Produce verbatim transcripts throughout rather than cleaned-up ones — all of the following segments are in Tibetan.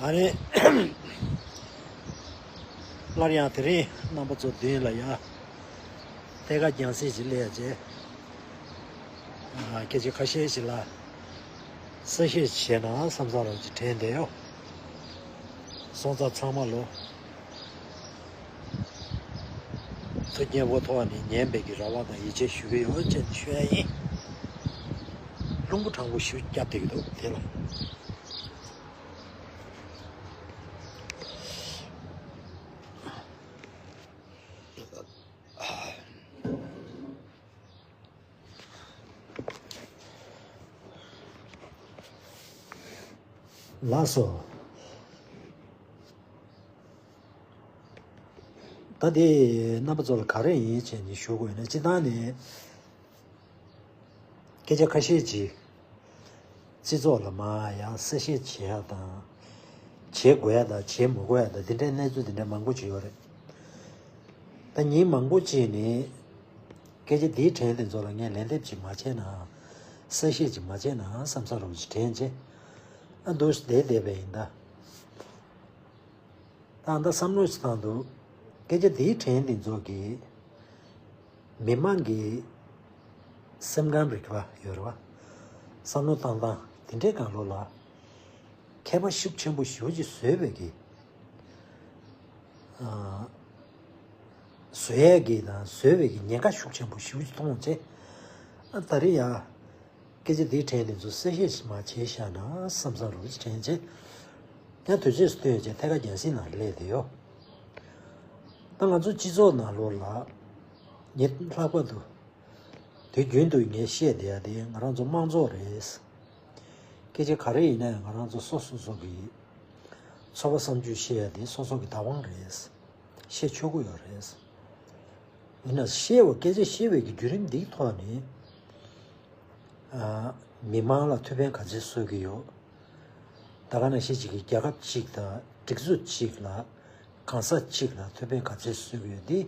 ཨ་རེ། སླར་ཡང་དེ་རིང་རྣམ་པ་ཚོ་མདུན་ལ་ཡ། ཐད་ཀར་རྒྱང་སྲིང་ཞིག་སླེབས་རྗེས། ཨ། སྐད་ཆ་ཁ་ཤས་ཤིག་ལ་གསལ་བཤད་བྱས་ན་བསམ་བསམ་རོགས་ཀྱི་དྲན་བསྡད་ཡོད། སོང་ཙང་ཚང་མ་ལོ། ཐུགས་མཉེས་པོ་ཐོག་ནས་ཉན་པའི་གི་རེ་བ་དང་ཡིད་ཆེས་ཞུ་གི་ཡོད་ཅེས་ཞུ་ཡ་ཡིན། རླུང་བུ་དྲང་པོ་ཞིག་བརྒྱབ་བསྡད་ཀྱི་འདུག་དེ་ལ། ལགས་སོ། ད་དེ་རྣམ་པ་ཚོ་ལ་ག་རེ་ཡིན་བྱས་ནས་ཞུ་དགོས་ན། སྤྱིར་བཏང་ནས་སྐད་ཆ་ཁ་ཤས་ཅིག་སྤྱི་ཚོགས་ལ་མར་ཡང་གསལ་བཤད་བྱེད་ཡ་དང་། བྱེད་དགོས་ཡ་དང་བྱེད་མི་དགོས་ཡ་དང་། འདི་འདྲའི་གནས་ཚུལ་འདི་འདྲ་མང་པོ་ཅིག་ཡོད་རེད། ད་ཉིན་མང་པོ་ཅིག་ནས་སྐད་ཆ་འདིའི་དྲན་དེ་ཚོ་ལ་ངས་ལན་འདེབས་ཅིག་མ་བྱས་ན། གསལ་བཤད་ཅིག་མ་བྱས་ན་བསམ་བསམ་རོགས་ཅིག་དྲན་བྱས། ཨ། འདུག་བསྡད་བསྡད་པ་ཡིན་ད། ད་ལྟ་བསམ་བློ་ཞིག་བཏང་འདུག་སྐད་ཆ་འདིའི་དྲན་འདི་ཚོ་གིས་མི་མང་གི་སེམས་ཁམས་རིག་པ་ཡོད་རེད་བ། བསམ་བློ་བཏང་སྟངས་དེ་འདྲའི་སྒང་ལོགས་ལ་མཁས་པ་ཤུགས་ཆེན་པོ་ཞེ་པོ་ཅིག་བཟོས་པའི་གི། ཨ། བཟོ་ཡས་ཀྱི་དང་བཟོས་པའི་གི་ཉེན་ཁ་ཤུགས་ཆེན་པོ་ཞེ་པོ་ཅིག་མཐོང་བྱས། ཨ། ད་རེས་ཡ། སྐད་ཆ་འདིའི་དྲན་དེ་ཚོ་གསལ་བཤད་ཞིག་མ་བྱས་བཞག་ན་བསམ་བསམ་རོགས་ཅིག་དྲན་བྱས། ཡང་དུས་ཚོད་སུ་བཏོན་བྱས་ཐད་ཀར་རྒྱང་སྲིང་ནང་སླེབས་བསྡད་ཡོད། ད་ང་ཚོ་སྤྱི་ཚོགས་ནང་ལོགས་ལ་ངས་ལྷག་པར་དུ་དུས་རྒྱུན་དུ་ངས་བཤད་བསྡད་ཡ་དེ་ང་རང་ཚོ་དམངས་གཙོ་རེད། སྐད་ཆ་ག་རེ་ཡིན་ན་ཡང་ང་རང་ཚོ་སོ་སོ་སོ་གི་ཚོར་བ་བསམ་ཚུལ་བཤད་ཡ་དེ་སོ་སོ་གི་བདག་དབང་རེད། བཤད་ཆོག་གི་ཡོད་རེད། ཡིན་ན་བཤད་པ། སྐད་ཆ་བཤད་པའི་གི་བརྒྱུད་རིམ་འདིའི་ཐོག་ནས། ཨ། མི་མང་ལ་ཐུགས་ཕན་ག་ཚོད་གསོས་ཀྱི་ཡོད། ད་ག་ནང་བཞིན་ཅིག་གི་རྒྱལ་ཁབ་ཅིག་དང་སྒྲིག་འཛུགས་ཅིག་ལ། གང་ཟག་ཅིག་ལ་ཐུགས་ཕན་ག་ཚོད་གསོས་ཀྱི་ཡོད། འདི་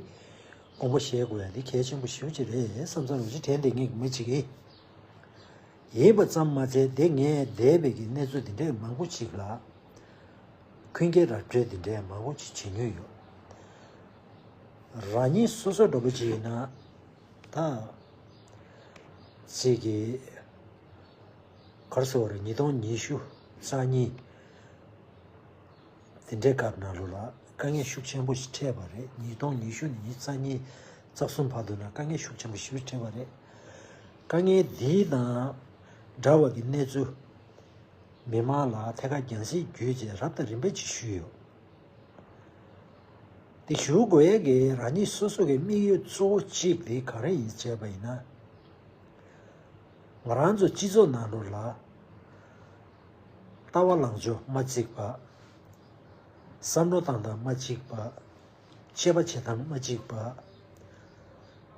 དགོངས་པ་བཞེས་དགོས་ཡ་འདི་གལ་ཆེན་པོ་ཞེ་པོ་ཅིག་རེད་བསམ་བསམ་རོགས་ཅིག་དྲན་བསྡད་མཁན་གྱི་མི་ཅིག་ཡིན། ཡིན་པ་ཙམ་མ་ཚད་དེ་ངས་འདས་པའི་གི་གནས་ཚུལ་འདི་འདྲའི་མང་པོ་ཅིག་ལ་འཁོན་འཁྱེར་ར་སྤྲོད་འདི་འདྲའི་མང་པོ་ཅིག་བྱེད་མྱོང་ཡོད། རང་ཉིད་སོ་སོ་འདྲ་པོ་ཅིག་ཡིན་ན། ད་ཅིག་གི། ག་རེ་ཟེར་བ་རེད། ཉིས་སྟོང་ཉི་ཤུ་རྩ་གཉིས་དེ་འདྲའི་སྐབས་ནང་ལོགས་ལ་དཀའ་ངལ་ཤུགས་ཆེན་པོ་ཞིག་འཕྲད་པ་རེད། ཉིས་སྟོང་ཉི་ཤུ་ནས་ཉི་ཤུ་རྩ་གཉིས་རྩ་གསུམ་བར་དུ་ན་དཀའ་ངལ་ཤུགས་ཆེན་པོ་ཞིག་འཕྲད་པ་རེད། དཀའ་ངལ་འདི་དང་འདྲ་བ་གི་གནས་ཚུལ་མི་མང་ལ་ཐད་ཀར་རྒྱང་སྲིང་བརྒྱུད་བྱས་རབ་དང་རིམ་པ་ཅིག་ཞུས་ཡོད། དེ་ཞུ་དགོས་ཡས་ཀྱི་རང་ཉིད་སོ་སོ་གི་དམིགས་ཡུལ་གཙོ་བོ་གཅིག་དེ་ག་རེ་ཡིན་ཟེར་བ་ཡིན་ན། ང་རང་ཚོ་སྤྱི་ཚོགས་ནང་ལོགས་ལ་ལྟ་བ་ལངས་ཕྱོགས་མ་གཅིག་པ། བསམ་བློ་བཏང་སྟངས་མ་གཅིག་པ། དཔྱད་པ་བྱེད་སྟངས་མ་གཅིག་པ།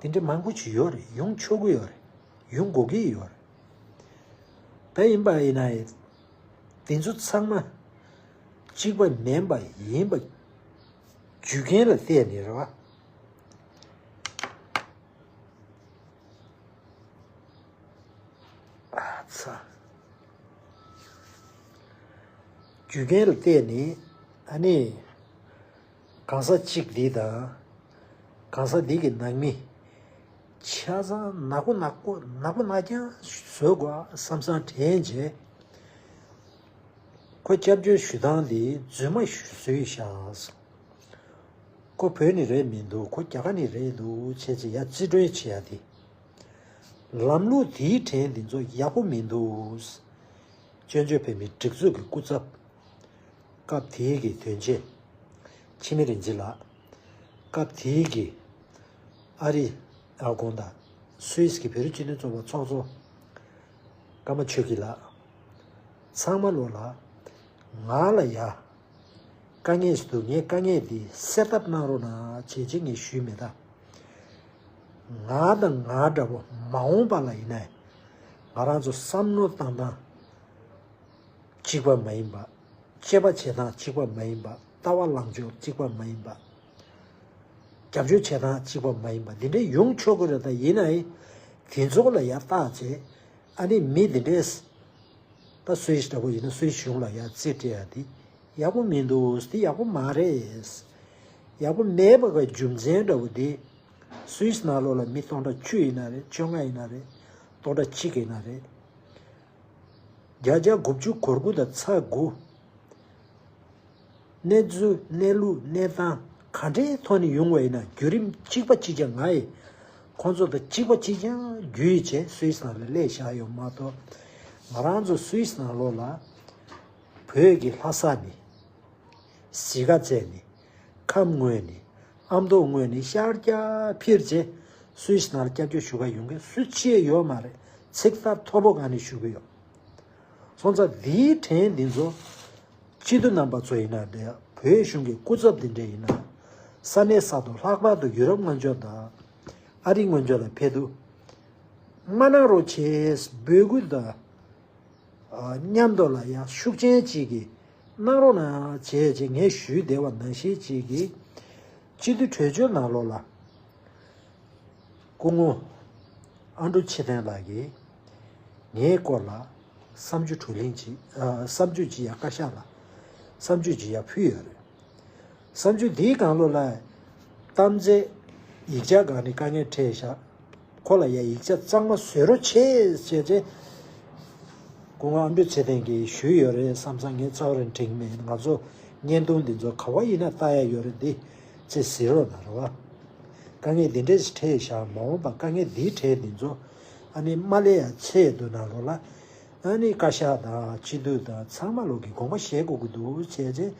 དེ་འདྲ་མང་པོ་ཅིག་ཡོད་རེད། ཡོང་ཆོག་གི་ཡོད་རེད། ཡོང་དགོས་ཀྱི་ཡོད་རེད། ད་ཡིན་པ་ཡིན་ན་ཡང་དེ་ཚོ་ཚང་མ་གཅིག་པ་མིན་པ་ཡིན་པ་རྒྱུ་རྐྱེན་ལ་བལྟས་ནས་རེད་བ། ཨ་ཚ། རྒྱུ་རྐྱེན་ལ་བལྟས་ནས། ཨ་ནི། གང་ཟག་གཅིག་འདི་དང་། གང་ཟག་འདི་གི་ནང་མི་ཆ་ཚང་ནག་པོ་ནག་པོ་ནག་པོ་ནག་རྐྱང་བཟོ་དགོས་བསམ་བསམ་དྲན་བྱས། ཁོ་སྐྱབས་བཅོལ་ཞུ་སྟངས་འདི་རྫུན་མ་བཟོས་བཞག་ཁོ་བོད་ནས་རེད་མི་འདུག་ཁོ་རྒྱ་གར་ནས་རེད་འདུག་བྱས་བྱས་ཡ་རྩིས་སྤྲོད་བྱེད་ཡ་དེ། ལམ་ལུགས་དེའི་ཕྲན་དེ་ཚོ་ཡག་པོ་མི་འདུག་བཙན་བྱོལ་བོད་མིའི་སྒྲིག་འཛུགས་ཀྱི་སྐུ་ཚབ། སྐབས་དེའི་གི་དོན་གཅོད་འཆི་མེད་རིག་འཛིན་ལགས། སྐབས་དེའི་གི་ཨ་རི། ཨ། དགོངས་དག་སུད་སི་གི་བོད་རིགས་སྤྱི་མཐུན་ཚོགས་པ་ཚོགས་གཙོ་ཀརྨ་ཆོས་སྐྱིད་ལགས། ཚང་མ་ལོ་ལ་ང་ལ་ཡ་དཀའ་ངལ་ཞིག་འདུག་ངའི་དཀའ་ངལ་འདི་སེལ་ཐབས་གནང་རོགས་གནང་བྱས་བྱས་ངས་ཞུས་མེད་ད། ང་དང་ང་འདྲ་པོ་མ་འོངས་པ་ལ་ཡིན་ནའི་ང་རང་ཚོ་བསམ་བློ་བཏང་སྟངས་གཅིག་པ་མ་ཡིན་པ། དཔྱད་པ་བྱེད་སྟངས་གཅིག་པ་མ་ཡིན་པ། ལྟ་བ་ལངས་ཕྱོགས་གཅིག་པ་མ་ཡིན་པ། རྒྱབ་སྐྱོར་བྱེད་སྟངས་གཅིག་པ་མ་ཡིན་པ་འདི་འདྲའི་ཡོང་ཆོག་གི་རེད། ད་ཡིན་ནའི་དེ་ཚོ་ལ་ཡར་བརྟག་བྱས། ཨ་ནི་མི་འདི་འདྲས། ད་སུད་སི་འདྲ་པོ་ཡིན་ན་སུད་སི་གཞུང་ལ་ཡར་རྩིས་སྤྲད་ཡ་དེ་ ཡག་པོ་མི་འདུག་དེ་ཡག་པོ་མ་རེད། ཡག་པོ་མེད་པ་གི་རྒྱུ་མཚན་འདྲ་བོ་དེ། སུད་སི་ནང་ལོགས་ལ་མི་སྟོང་ཕྲག་བཅུ་ཡིན་ན་རེད། བཅོ་ལྔ་ཡིན་ན་རེད། སྟོང་ཕྲག་གཅིག་ཡིན་ན་རེད། བརྒྱ་ཆ་དགུ་བཅུ་གོ་དགུ་དང་ཚེག་དགུ། གནས་ཚུལ་གནས་ལུགས་གནས་སྟངས་ག་འདྲའི་ཐོག་ནས་ཡོང་བ་ཡིན་ན་བརྒྱུད་རིམ་གཅིག་པ་གཅིག་རྐྱང་ང་ཡིས་ཁོང་ཚོ་དང་གཅིག་པ་གཅིག་རྐྱང་བརྒྱུད་བྱས་སུད་སི་ནང་ལ་སླེབས་བཞག་ཡོད་མ་གཏོགས། ང་རང་ཚོ་སུད་སི་ནང་ལོགས་ལ་བོད་ཀྱི་ལྷ་ས་ནས། གཞིས་ཀ་རྩེ་ནས། ཁམས་ངོས་ནས། ཨ་མདོ་ངོས་ནས་ཤར་རྒྱག་ཕེབས་རྗེས། སུད་སི་ནང་ལ་སྐྱབས་བཅོལ་ཞུ་ག་ཡོང་མཁན་སུ་གཅིག་ཡོད་མ་རེད། ཚིག་ཐག་མཐོ་པོ་སྒང་ནས་ཞུ་གི་ཡོད། སོང་ཙང་འདིའི་ཕྲན་འདི་ཚོ། སྤྱི་འཐུས་རྣམ་པ་ཚོ་ཡིན་ན་འདྲ། བོད་གཞུང་གི་སྐུ་ཚབ་འདི་འདྲ་ཡིན་ན། ས་གནས་ས་ཐོག་ལྷག་པར་དུ་ཡུ་རོབ་སྔོན་ཕྱོགས་དང་། ཨ་རི་སྔོན་ཕྱོགས་ལ་ཕེབས་དུས། མ་གནང་རོགས་བྱེད་འབོད་སྐུལ་དང་། མཉམ་དུ་ལ་ཡང་ཤུགས་ཆེན་གཅིག་གིས་གནང་རོགས་གནང་བྱས་ཅེས་ངས་ཞུས་བསྡད་པ་ནང་བཞིན་གཅིག་གིས་སྤྱི་འཐུས་གྲོས་ཆོད་ནང་ལོགས་ལ་སྐུ་ངོ་ཨ་འབྲུག་ཚེ་བརྟན་ལགས་ཀྱིས་ངའི་སྐོར་ལ་བསམ་ཚུལ་བགྲོ་གླེང་གཅིག་ཨ། བསམ་ཚུལ་གཅིག་ཡང་བཀའ་ཤག་ལ་བསམ་ཚུལ་གཅིག་ཡང་ཕུལ་ཡོད་རེད། བསམ་ཚུལ་འདིའི་སྒང་ལོགས་ལ་གཏམ་རྩེད་ཡིག་ཆ་སྒང་ནས་དཀའ་ངལ་འཕྲད་བཞག་ཁོ་ལ་ཡང་ཡིག་ཆ་གཙང་མ་བཟོ་རོགས་བྱེད་ཅེས་ཅེས། སྐུ་ངོ་ཨ་འབྲུག་ཚེ་བརྟན་གྱིས་ཞུས་ཡོད་རེད་བསམ་ཙང་ངས་རྩ་བ་རང་དྲན་གྱི་མེད། ང་ཚོ་བརྙན་ཐུང་འདི་ཚོ་ག་བ་ཡིན་ན་ལྟ་ཡ་ཡོད་རེད། འདི་ཚེ་གཟིགས་རོགས་གནང་རོགས། དཀའ་ངལ་འདི་འདྲས་ཞིག་འཕྲད་བཞག་མ་འོངས་པ་དཀའ་ངལ་འདིའི་གྲས་འདི་ཚོ་ཨ་ནི་མ་སླེབས་ཡ་ཆེད་དུ་ནང་ལོགས་ལ་ཨ་ནི་བཀའ་ཤག་དང་སྤྱི་འཐུས་དང་ཚང་མ་ལོག་གི་དགོངས་པ་བཞེས་དགོས་ཀྱི་འདུག་ཅེས་ཅེས་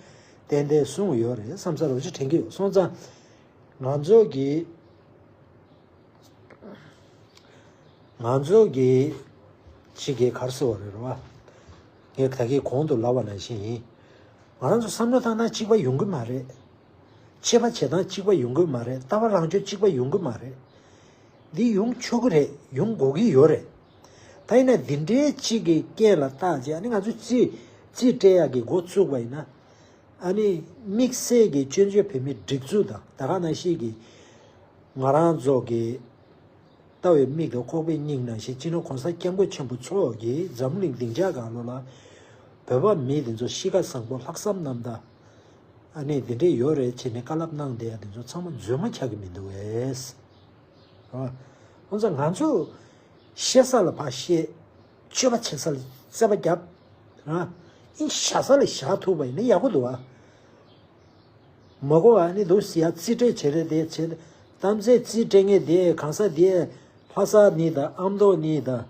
ཏན་ཏན་གསུངས་ཡོད་རེད་བསམ་ས་རོགས་ཅིག་དྲན་གྱི་ཡོད། སོང་ཙང་ང་ཚོ་གི་ང་ཚོ་གི་ཅིག་གི་གར་སོ་བ་རེད་རོ། ངས་ད་གིན་གོང་དུ་ལབ་པ་ནང་བཞིན་ཡིན། ང་རང་ཚོ་བསམ་བློ་བཏང་སྟངས་གཅིག་པ་ཡོང་གི་མ་རེད། དཔྱད་པ་བྱེད་སྟངས་གཅིག་པ་ཡོང་གི་མ་རེད། ལྟ་བ་ལངས་ཕྱོགས་གཅིག་པ་ཡོང་གི་མ་རེད། འདི་ཡོང་ཆོག་གི་རེད། ཡོང་དགོས་ཀྱི་ཡོད་རེད། ད་ཡིན་ན་འདི་འདྲའི་གཅིག་གི་རྐྱེན་ལ་བརྟག་བྱས་ཨ་ནི་ང་ཚོ་རྩིས་རྩིས་སྤྲད་ཡག་གི་འགོ་བཙུགས་པ་ཡིན་ན། ཨ་ནི་དམིགས་བསལ་གྱི་སྐྱོན་བརྗོད་བོད་མིའི་སྒྲིག་འཛུགས་དང་ད་ག་ནང་བཞིན་གྱི་ང་རང་ཚོ་གི་ལྟ་བའི་མིག་དང་ཁོག་པའི་སྙིང་ནང་བཞིན་སྤྱི་ནོར་༸གོང་ས་༸སྐྱབས་མགོན་ཆེན་པོ་མཆོག་གིས་འཛམ་གླིང་སྡིངས་ཆ་སྒང་ལོགས་ལ་བོད་པ་མི་དེ་ཚོ་གཤིས་ཀ་བཟང་པོ་ལྷག་བསམ་རྣམ་དག་ཨ་ནི་དེ་འདྲས་ཡོད་རེད་བྱས་ནས་བཀའ་སློབ་གནང་བསྡད་ཡ་དེ་ཚོ་ཚང་མ་རྫུན་མ་ཆགས་ཀྱི་མི་འདུག་གས། ཨ། ཁོང་ཚོ་ང་ཚོ་བཤད་ས་ལ་ཕར་བཤད། སྤྱོད་པ་བྱེད་ས་ལ་རྩོད་པ་རྒྱབ། ཨ། ཨིན་བཞག་ས་ལ་བཞག་ཐུབ་པ་ཡིན་ན་ཡག་པོ་འདུག་ཨ། མ་གོ་ཨ་ནི་འདུག་ཟེར་ཡ་རྩིས་སྤྲོད་བྱེད་རེད་དེ་བྱེད། གཏམ་ཚེ་རྩིས་སྤྲད་མཁན་དེ་གང་ས་དེ་ལྷ་ས་ནི་དང་ཨ་མདོ་ནི་དང་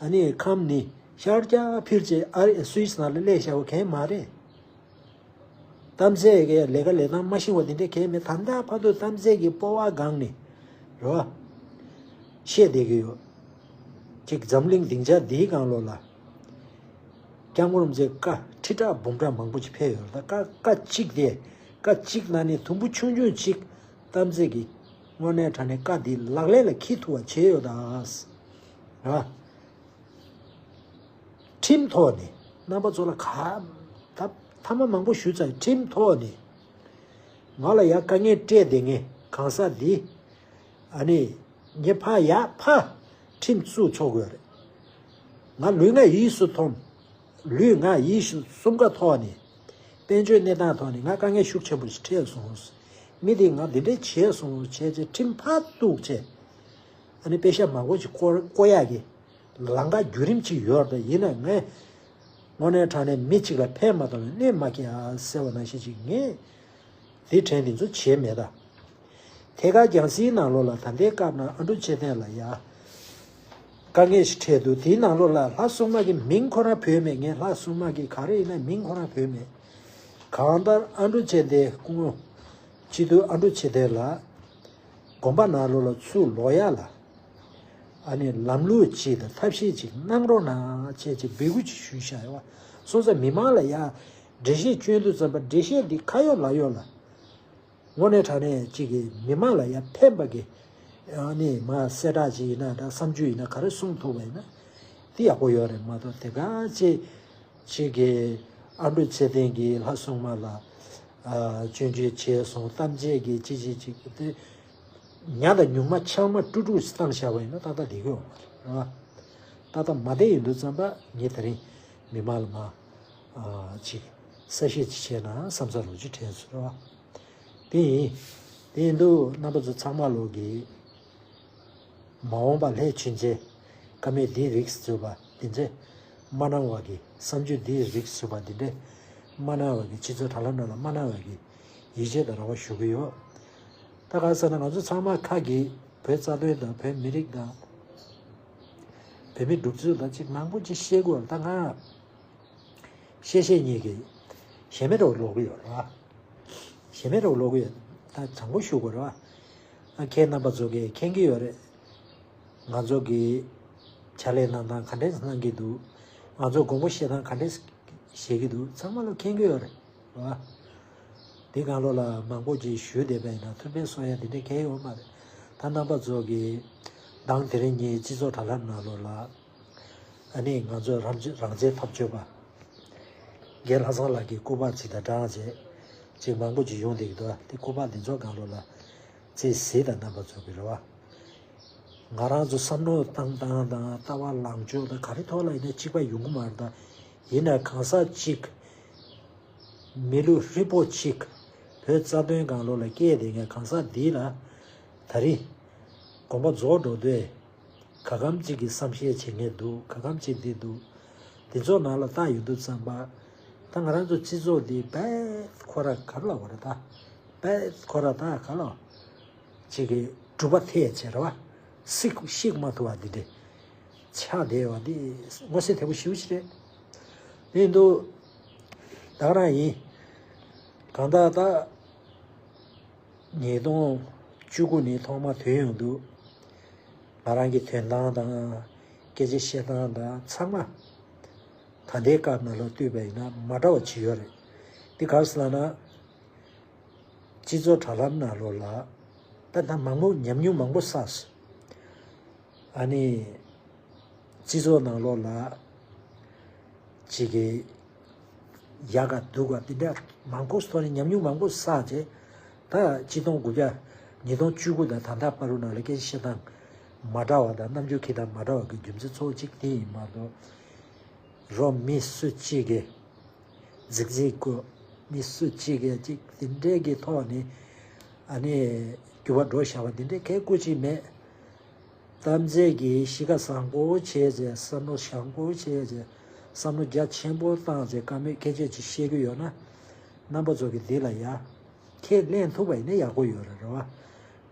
ཨ་ནི་ཁམས་ནི་ཤར་རྒྱག་ཕེབས་བྱས་ཨ་རི་སུད་སི་ནང་ལ་སླེབས་བཞག་པ་གང་མ་རེད། གཏམ་ཚེ་གི་ལས་ཀ་ལས་སྟངས་མ་ཤེས་པ་དེ་འདྲ་གང་མེད། ད་ལྟ་བར་དུ་གཏམ་ཚེ་གི་སྤོབས་པ་སྒང་ནས་རེད་བ། བཤད་བསྡད་ཀྱི་ཡོད། ཅིག་འཛམ་གླིང་སྡིངས་ཆ་འདིའི་སྒང་ལོགས་ལ། སྐྱབས་མགོན་རིན་པོ་ཆེ་བཀའ་ཁྲི་ཕྲག་འབུམ་ཕྲག་མང་པོ་ཅིག་ཕེབས་ཡོད་རེད། ད་བཀའ་བཀའ་གཅིག་དེ་བཀའ་གཅིག་ནང་ནས་དུམ་བུ་ཆུང་ཆུང་ཅིག་གཏམ་ཚེ་གི་དངོས་གནས་དྲང་གནས་བཀའ་འདི་ལག་ལེན་ལ་འཁྱེར་ཐུབ་པ་བྱས་ཡོད་ད། རེད་བ། ཁྲིམས་ཐོག་ནས་རྣམ་པ་ཚོ་ལ་ག་ད་ཐ་མ་མང་པོ་ཞུས་ཚར། ཁྲིམས་ཐོག་ནས་ང་ལ་ཡ་དཀའ་ངལ་སྤྲད་བསྡད་མཁན་གང་ཟག་འདི་ཨ་ནི་ངས་ཕ་ཡ་ཕ་ཁྲིམས་བཙུགས་ཆོག་གི་ཡོད་རེད། ང་ལུས་ངག་ཡིད་གསུམ་ཐོག་ལུས་ངག་ཡིད་གསུམ་ཀ་ཐོག་ནས་དཔལ་འབྱོར་གནས་སྟངས་ཐོག་ནས་ང་དཀའ་ངལ་ཤུགས་ཆེན་པོ་ཞིག་འཕྲད་སོང་། མི་དེ་ང་འདི་འདྲས་བྱས་སོང་བྱས་རྗེས་ཁྲིམས་ཕར་གཏུགས་བྱས། ཨ་ནི་པེ་ཤ་མང་པོ་ཞིག་བསྐོར་བསྐོར་ཡག་གི་ལམ་ཁ་བརྒྱུད་རིམ་ཅིག་ཡོད་རེད། ཡིན་ན་ངས་དངོས་གནས་དྲང་གནས་མི་གཅིག་ལ་ཕན་མ་ཐོགས་པའི་གནོད་མ་སྐྱེལ་ཟེར་བ་ནང་བཞིན་ཅིག་ངས་དེ་དྲན་དེ་ཚོ་བྱས་མེད་ད། ཐད་ཀར་རྒྱང་སྲིང་ནང་ལོགས་ལ་ད་ལྟའི་སྐབས་ན་ཨ་འབྲུག་ཆོས་ལྡན་ལ་ཡ་དཀའ་ངལ་ཞིག་འཕྲད་འདུག་དེའི་ནང་ལོགས་ལ་ལྷ་སྲུང་མ་གི་མིང་ཁོ་རང་བོས་མེད། ངས་ལྷ་སྲུང་མ་གི་ག་རེ་ཡིན་ན་མིང་ཁོ་རང་བོས་མེད། གང་ལྟར་ཨ་འབྲུག་ཆོས་ལྡན་སྐུ་ངོ་སྤྱི་འཐུས་ཨ་འབྲུག་ཆོས་ལྡན་ལགས་དགོན་པ་ནང་ལོགས་ལ་ཚུར་ལོག་ཡ་ལ་ཨ་ནི་ལམ་ལུགས་ཅིག་དང་ཐབས་ཤེས་ཅིག་གནང་རོགས་གནང་བྱས་ཅིག་འབོད་སྐུལ་ཅིག་ཞུས་བཞག་ཡོད་པ། སོང་ཙང་མི་མང་ལ་ཡ་འགྲེལ་བཤད་བསྐྱོན་དུས་ཙམ་པ་འགྲེལ་བཤད་འདི་ཁ་ཡོད་ལག་ཡོད་ལ། དངོས་གནས་དྲང་གནས་གཅིག་གིས་མི་མང་ལ་ཡང་ཕན་པ་གི་ཨ་ནི་མ་གསལ་བསྒྲགས་ཅིག་ཡིན་ན་འདྲ། བསམ་ཚུལ་ཡིན་ན་ག་རེ་གསུང་ཐུབ་པ་ཡིན་ན་དེ་ཡག་པོ་ཡོད་རེད་མ་གཏོགས། དེ་ག་ཅིག་གཅིག་གིས་ཨ་འབྲུག་ཚེ་བརྟན་གྱིས་ལྷ་སྲུང་མ་ལ་ཨ་སྐྱོན་བརྗོད་བྱས་སོང་། གཏམ་བྱས་ཀྱི་ཅི་ཅི་ཅིག་དེ་ཉ་དང་ཉུང་མ་ཆག་མ་དཀྲུག་དཀྲུག་བཏང་བཞག་པ་ཡིན་ན་ཏག་ཏག་བསྡད་ཀྱི་ཡོད་མ་རེད་བ། ཏག་ཏག་མ་བསྡད་ཡིན་དུས་ཙམ་པ་ངས་དེ་རིང་མི་མང་ལ་མ་ཨ་ཅིག་གསལ་བཤད་ཅིག་བྱས་ན་བསམ་ཚར་ལོ་ཅིག་དྲན་སོང་ར། དེ་ཡིན། དེ་ཡིན་དུས་རྣམ་པ་ཚོ་ཚང་མ་ལོག་གི་མ་འོངས་པ་ལྷས་ཕྱིན་ཆད་ཀ་མེད་འདིའི་རིགས་བཟོས་པ་འདི་འདྲས་མ་གནང་བ་གི་བསམ་སྤྱོད་འདིའི་རིགས་བཟོས་པ་འདི་འདྲས་མ་གནང་བ་གི་སྤྱི་ཚོགས་དྲ་ལམ་ནང་ལ་མ་གནང་བ་གི་ཡིད་ཆེས་དང་རེ་བ་ཞུ་གི་ཡོད། ད་ག་ཟེར་ན་ང་ཚོ་ཚང་མ་ཁ་གི་བོད་རྩ་དོན་དང་བོད་མི་རིགས་དང་བོད་མི་སྒྲུབ་ཚུལ་དང་ཅིག་མང་པོ་ཅིག་བཤད་དགོས་ད་ང་། བཤད་བཤད་ཉིད་ཀྱི་ཞེ་མེད་རོགས་ལོག་གི་ཡོད་རེད་བ། ཞེ་མེད་རོགས་ལོག་གི་ཡོད། ད་དྲང་པོ་ཞུ་དགོས་རེད་བ། ཨ་ཁྱེད་རྣམ་པ་ཚོ་གིས་མཁྱེན་གྱི་ཡོད་རེད། ང་ཚོ་གི་ཕྱག་ལས་གནང་སྟངས་ག་འདྲས་གནང་གི་འདུག་ང་ཚོ་དགོངས་པ་བཞེས་སྟངས་ག་འདྲས་བཞེས་ཀྱི་འདུག་ཚང་མ་ལ་མཁྱེན་གྱི་ཡོད་རེད་བ། དེ་གང་ལོ་ལ་མང་པོ་ཅིག་ཞུས་བསྡད་པ་ཡིན་ན་ཐུགས་ཕན་གསོ་ཡ་དེ་འདྲས་གང་ཡོད་མ་རེད། ད་རྣམ་པ་ཚོ་གིས་མདང་དེ་རིང་ཉིན་སྤྱི་ཚོགས་དྲ་ལམ་ནང་ལོ་ལ། ཨ་ནི་ང་ཚོ་རང་རང་བཙན་འཐབ་རྩོད་པ་རྒན་ལྷ་བཟང་ལགས་ཀྱི་སྐུ་པར་ཅིག་དང་སྦྲགས་བྱས་ཅིག་མང་པོ་ཅིག་ཡོང་བསྡད་ཀྱི་འདུག་དེ་སྐུ་པར་འདི་ཚོ་གང་ལོ་ལ་རྩིས་གཟིགས་དང་རྣམ་པ་ཚོ་གི་རེད་བ། ང་རང་ཚོ་བསམ་བློ་བཏང་སྟངས་དང་ལྟ་བ་ལངས་ཕྱོགས་དང་ག་རེ་ཐོག་ལ་ཡིན་ན་གཅིག་པ་ཡོང་གི་མ་རེད་ད། ཡིན་ན་གང་ཟག་གཅིག་མི་ལུས་ཧྲིལ་པོ་གཅིག་བོད་རྩ་དོན་སྒང་ལོགས་ལ་སྐྱེས་བསྡད་མཁན་གང་ཟག་འདི་ལ་ད་རེས་དགོངས་པ་རྫོགས་འགྲོ་དུས་ག་གམ་གཅིག་གི་བསམ་ཤེས་བྱེད་མཁན་འདུག་ག་གམ་གཅིག་འདི་འདུག་འདི་ཚོ་ནང་ལ་བལྟ་ཡོང་དུས་ཙམ་པ་ད་ང་རང་ཚོ་སྤྱི་ཚོགས་འདི་རྦད་ཁོ་ར་ག་རེ་ལབ་དགོས་རེད་ད། རྦད་ཁོ་ར་ད་ག་ལ། ཅིག་གི་གྲུབ་པ་ཐེག་བྱས་རེད་བ། སྲིག་ཤིག་མ་ཐུབ་པ་འདི་འདྲ་ཆགས་བསྡད་པ་འདི་མངོན་གསལ་དོད་པོ་ཞེ་པོ་ཅིག་རེད། དེ་ཡིན་དུས་ད་ག་རང་ཡིན། གང་ལྟར་ད་ཉིས་སྟོང་བཅུ་དགུ་ནས་ཐོག་མ་ཐོན་ཡོང་དུས་ང་རང་གི་ཐོན་སྟངས་དང་སྐད་ཆ་བཤད་སྟངས་དང་ཚང་མ་ད་ལྟའི་སྐབས་ནང་ལ་ལྟོས་པ་ཡིན་ན་མ་འདྲ་བ་ཅིག་ཡོད་རེད། འདི་ག་རེ་ཟེར་ལབ་ན། སྤྱི་ཚོགས་དྲ་ལམ་ནང་ལོགས་ལ་ད་ད་མང་པོ་ཉམས་མྱོང་མང་པོ་བསགས་སོང་། ཨ་ནི་སྤྱི་ཚོགས་ནང་ལོགས་ལ་ཅིག་གི་ཡག་ག་སྡུག་ག་དེ་འདྲ་མང་པོ་ཐོག་ནས་ཉམས་མྱོང་མང་པོ་བསགས་རྗེས་ད་ཆིག་སྟོང་དགུ་བརྒྱ་ཉིས་སྟོང་བཅུ་དགུ་དང་ད་ལྟ་བར་དུ་ནང་ལ་སྐད་ཆ་བཤད་སྟངས་མ་འདྲ་བ་དང་རྣམ་འགྱུར་འཁྱེར་སྟངས་མ་འདྲ་བ་གི་རྒྱུ་མཚན་གཙོ་བོ་གཅིག་དེ་ཡིན་མ་གཏོགས་རོ་མི་སུ་གཅིག་གིས། རྫིག་རྫིག་གོ། མི་སུ་གཅིག་གིས་གཅིག་དེ་འདྲས་ཀྱི་ཐོག་ནས་ཨ་ནི་འགྱུར་བ་འགྲོ་བཞག་པ་དེ་འདྲས་གང་སྐུ་གཅིག་མེད། གཏམ་རྫས་ཀྱི་གཤིས་ཀ་བཟང་པོ་བྱས་རྗེས་བསམ་བློ་བཟང་པོ་བྱས་རྗེས་བསམ་བློ་རྒྱ་ཆེན་པོ་བཏང་རྗེས་བཀའ་མོལ་སྐད་ཆ་ཅིག་བཤད་ཀྱི་ཡོད་ན་རྣམ་པ་ཚོ་གི་འདི་ལ་ཡ། ཁས་ལེན་ཐུབ་པ་ཡིན་ན་ཡག་པོ་ཡོད་རེད་རེད་བ།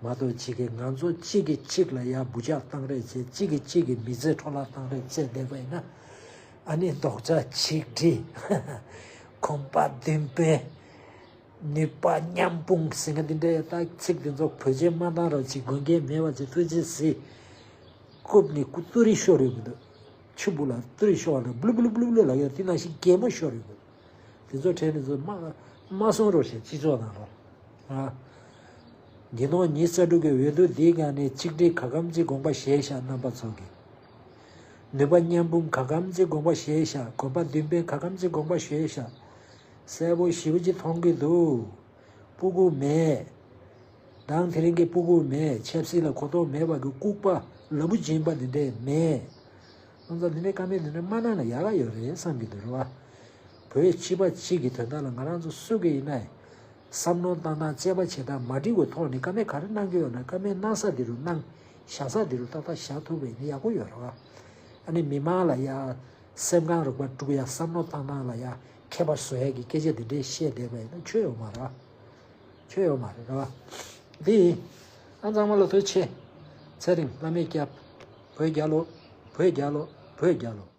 མ་གཏོགས་གཅིག་གིས་ང་ཚོ་གཅིག་གིས་གཅིག་ལ་ཡ་འབུ་ཆག་བཏང་རེས་བྱས་གཅིག་གིས་གཅིག་གི་མི་ཚེ་འཕྲོ་བརླག་བཏང་རེས་བྱས་བསྡད་པ་ཡིན་ན། ཨ་ནི་རྡོག་རྩ་ཆིག་སྒྲིལ། གོམ་པ་མདུན་སྤོས། ནུས་པ་མཉམ་སྤུངས་ཟེར་མཁན་འདི་འདྲའི་ད་ཚིག་འདི་ཚོ་བོད་ཆས་མ་བཏང་རོགས་ཅིག་དགོས་མཁན་མེད་པ་ཅིག་ཐུགས་རྗེ་གཟིགས། རྐུབ་ནས་རྐུ་ཏུ་རིས་ཤོར་ཡོང་གི་འདུག་ཆུ་བུ་ལ་ཏུ་རིས་ཤོར་བ་ལ་བླུ་བླུ་བླུ་བླུ་ལ་ཡོད་དེ་ནང་བཞིན་གད་མོ་ཤོར་ཡོང་གི་འདུག་དེ་ཚོ་དྲན་ནས་ཚོ་མ་མ་གསུང་རོགས་ཞེས་སྤྱི་ཚོགས་ནང་ལ། ཨ། ཉིས་སྟོང་ཉི་ཤུ་རྩ་དྲུག་གི་འོས་བསྡུ་འདིའི་སྒང་ནས་གཅིག་སྒྲིལ་ག་གམ་གྱི་དགོངས་པ་བཞེས་ཤག་རྣམ་པ་ཚོ་གིས། ནུས་པ་མཉམ་སྤུངས་ག་གམ་གྱི་དགོངས་པ་བཞེས་ཤག་གོམ་པ་མདུན་སྤོས་ག་གམ་གྱི་དགོངས་པ་བཞེས་ཤག་གསལ་པོ་ཞེ་པོ་ཅིག་མཐོང་གི་འདུག་སྤུ་གུ་མེད། མདང་དེ་རིང་གི་སྤུ་གུ་མེད། ཆབ་སྲིད་ལ་གོ་རྟོགས་མེད་པ་གི་ལྐུགས་པ་ལ་བུ་སྦྱིན་པ་འདི་འདྲས་མེད། ང་ཚོ་འདི་འདྲའི་བཀའ་མོལ་འདི་འདྲ་མ་གནང་ན་ཡག་ག་ཡོད་རེད་བསམ་གྱི་འདུག་རེད་བ། བོད་གཅིག་པ་གཅིག་གི་དོན་དག་ལ་ང་རང་ཚོ་སུ་གི་ཡིན་ན་ཡང་། བསམ་བློ་བཏང་སྟངས་དཔྱད་པ་བྱེད་སྟངས་མ་འགྲིག་པའི་ཐོག་ནས་བཀའ་མོལ་ག་རེ་གནང་གི་ཡོད་ན་བཀའ་མོལ་གནང་ས་དེ་རུ་གནང་། བཞག་ས་དེ་རུ་ཏག་ཏག་བཞག་ཐུབ་པ་ཡིན་ན་ཡག་པོ་ཡོད་རེད་བ། ཨ་ནི་མི་མང་ལ་ཡ། སེམས་ཁམས་རིག་པ་དཀྲུག་ཡ་བསམ་བློ་བཏང་སྟངས་ལ་ཡ་ཁྱད་པར་བཟོ་ཡ་གི་སྐད་ཆ་དེ་འདྲའི་བཤད་བསྡད་པ་ཡིན་ན་ཆོ་ཡོད་མ་རེད་བ། ཆོ་ཡོད་མ་རེད་རེད་བ། འདི་ཡིན། ཨ་ཚང་མ་ལ་ཐུགས་རྗེ་ཆེ། ཚེ་རིང་བླ་མས་སྐྱབས། བོད་རྒྱལ་ལོ། བོད་རྒྱལ་ལོ། བོད་རྒྱལ་ལོ།